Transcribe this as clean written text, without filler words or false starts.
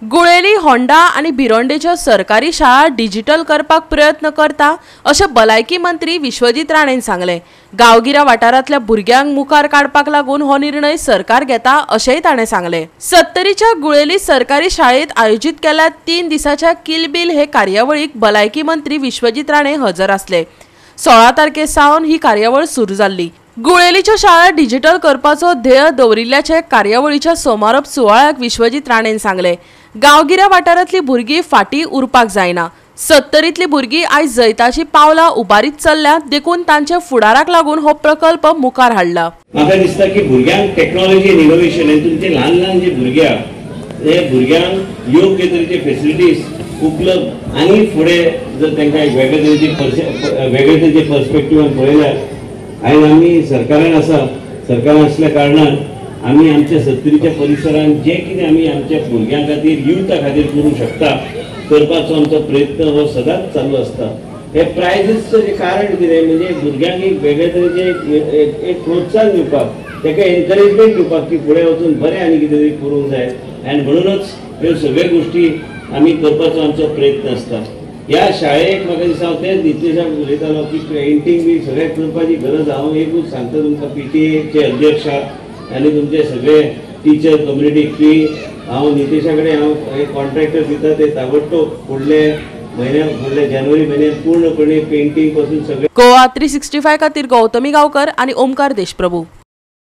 Guleli, Honda आनी भिरोंडेच्यो सरकारी शाळा डिजिटल करपाक प्रयत्न करता अशें भलायकी मंत्री विश्वजीत राणेन सांगलें. गांवगिऱ्या वाठारांतल्या भुरग्यांक मुखार काडपाक लागून हो निर्णय सरकार घेता अशेंय ताणें सांगलें. सत्तरीच्या गुळेली सरकारी शाळेंत आयोजीत केल्या 3 दिसाच्या किलबील हे कार्यावळीक भलायकी मंत्री विश्वजीत राणे हजर आसले. 16 तारखे सावन ही कार्यावळ सुरू जाल्ली. गुळेलीच्यो शाळा डिजिटल करपाचो ध्येय दवरिल्ल्याचे कार्यावळीच्या समारोप सुवाळ्याक विश्वजीत राणेन सांगलें. गांवगिऱ्या वाठारांतली भुरगीं फाटीं उरपाक जायना. सत्तरींतली भुरगीं आयज जैताची पावलां उबारीत चल्ल्या, देखून तांच्या फुडाराक लागून हो प्रकल्प मुखार हाडला. म्हाका दिसता की भुरग्यांक टेक्नॉलॉजी आनी इनोव्हेशन आनी तुमचे ल्हान ल्हान जे भुरगे आहा ते भुरग्यांक योग्य तरेचे फेसिलिटीज उपलब्ध आनी फुडें जर तांकां एक वेगळे तरेचे पर्सपेक्टिवान पळयल्यार आयज आमी सरकारान आसा, सरकारान आसल्या कारणान आमी आमच्या सत्तरीच्या परिसरान जे कितें आमी आमच्या भुरग्यां खातीर, युथा खातीर करूंक शकता करपाचो आमचो प्रयत्न हो सदांच चालू आसता. हे प्रायजीसचें जें कारण कितें म्हणजे भुरग्यांक एक वेगळे तरेचें एक प्रोत्साहन दिवपाक, ताका एनकरेजमेंट दिवपाक की फुडें वचून बरें आनी कितें तरी करूंक जाय आनी म्हणूनच ह्यो सगळ्यो गोश्टी आमी करपाचो आमचो प्रयत्न आसता. ह्या शाळेक म्हाका दिसता हांव तेंच नितेशाक उलयतालो की पेंटींग बी सगळें करपाची गरज. हांव एकूच सांगता तुमकां, PTA अध्यक्ष आनी तुमचे सगळे टिचर कम्युनिटीक की हांव नितेशा कडेन हांव एक कॉन्ट्रॅक्टर दिता, ते ताबडतोब फुडले म्हयन्या फुडले जानेवारी म्हयन्यात पूर्णपणे पेंटींग पासून सगळे. गोवा 365 खातीर गौतमी गांवकर आनी ओमकार देशप्रभू.